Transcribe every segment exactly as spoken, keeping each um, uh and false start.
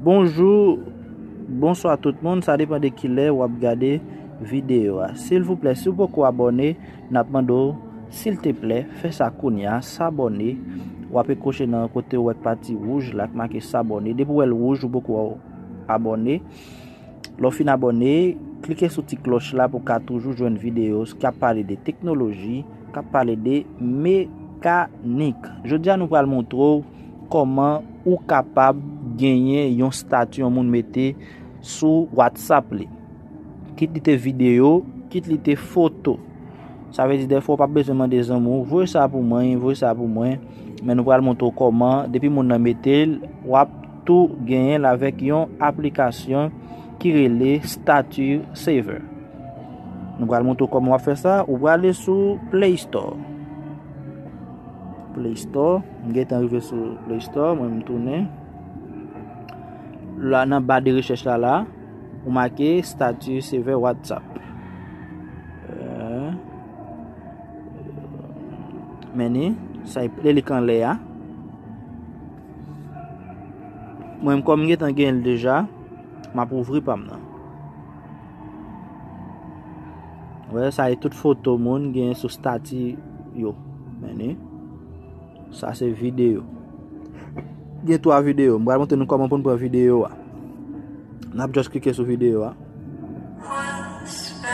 Bonjou, bonswa tout moun, sa depann de kilè w ap gade videyo a. Silvouplè, si w poko abòne, n ap mande w, silteplè, fè sa kounye a, sabòne. W ap ekwoche nan kote w wè k pati wouj la k make sabòne. Depi w wè l wouj, ou poko abòne. Lè w fin abòne, klike sou ti klòch la pou w ka toujou jwenn videyo k ap pale de teknoloji, k ap pale de mekanik. Jodi a, nou pral montre w kòman ou kapab genyen yon stati yon moun mete sou WhatsApp li. Kit li te videyo, kit li te foto. Sa vle di dèfwa w p ap bezwen mande zanmi w, voye sa pou mwen, voye sa pou mwen. Men nou pral montre w kòman, depi moun nan mete l, w ap tou genyen l avèk yon aplikasyon ki rele Statue Saver. Nou pral montre w kòman w ap fè sa. Ou prale sou Play Store. Play Store. M gentan rive sou Play Store. Mwen, m tounen. La, nan ba de rechèch la, la, ou make Statue Saver WhatsApp. Euh, Men ni, sa e lè li k anlè a. Mwen, kòm m gentan genyen l deja, m ap ouvri pa m nan. Wè, sa e tout foto moun genyen sou stati yo. Men ni, sa se videyo. Gen twa videyo. M pral montre nou kòman pou n pran videyo a. N ap just klike sou videyo a.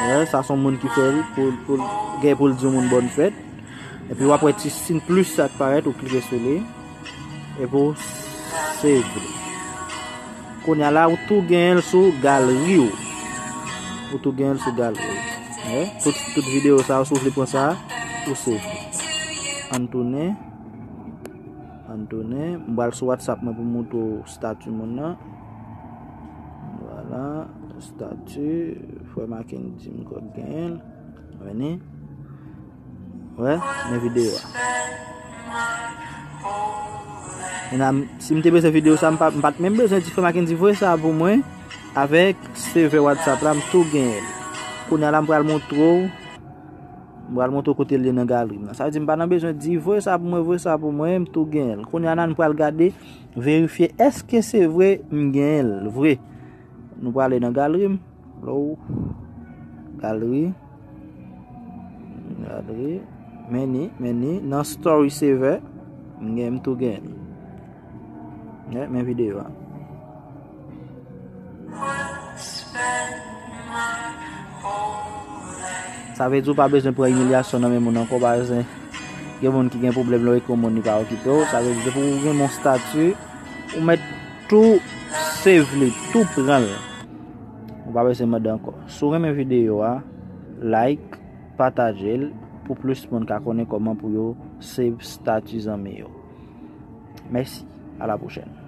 Wè, sa se yon moun ki fè l pou, pou l gen pou l di yon moun bòn fèt. Epi w ap wè ti siy plis sa k parèt, ou klike sou li. Epi w save li. Kounye a la, ou tou genyen l sou galri w. Ou tou genyen l sou galri w. Wè, tout, tout videyo sa yo, si w vle pran sa, ou save li. Ann tounen. Ann tounen. M pral sou WhatsApp mwen pou m montre w stati moun nan. Vwala. Stati. Frè Mackendy m kwè k genyen l. Vini. Wè, men videyo a. Mennaj, si m te bezwen videyo sa, m pa, m pa t menm bezwen di Frè Mackendy voye sa pou mwen. Avèk save WhatsApp la, m tou genyen l. Kounye a la, m pral montre w. M pral montre w kote l ye nan galri m nan. Sa vle di m pa nan bezwen di, voye sa pou mwen, voye sa pou mwen, m tou genyen l. Kounye a la, nou pral gade, verifye èske se vre m genyen l vre. Nou prale nan galri m. Lè w, galri. Galri. Men ni, men ni. Nan Story Saver, m gen, m tou gen. Men, men videyo a. Sa vle di w pa bezwen pran imilyasyon nan men moun ankò, pa bezwen gen moun ki gen pwoblèm lè w ekri yon moun li pa okipe w. Sa vle di depi w gen yon stati, ou mèt tou save li, tou pran l. Ou pa bezwen mande ankò. Si w renmen videyo a, like, pataje l pou plis moun ka konnen kòman pou yo save stati zanmi yo. Mèsi, a la pwochèn.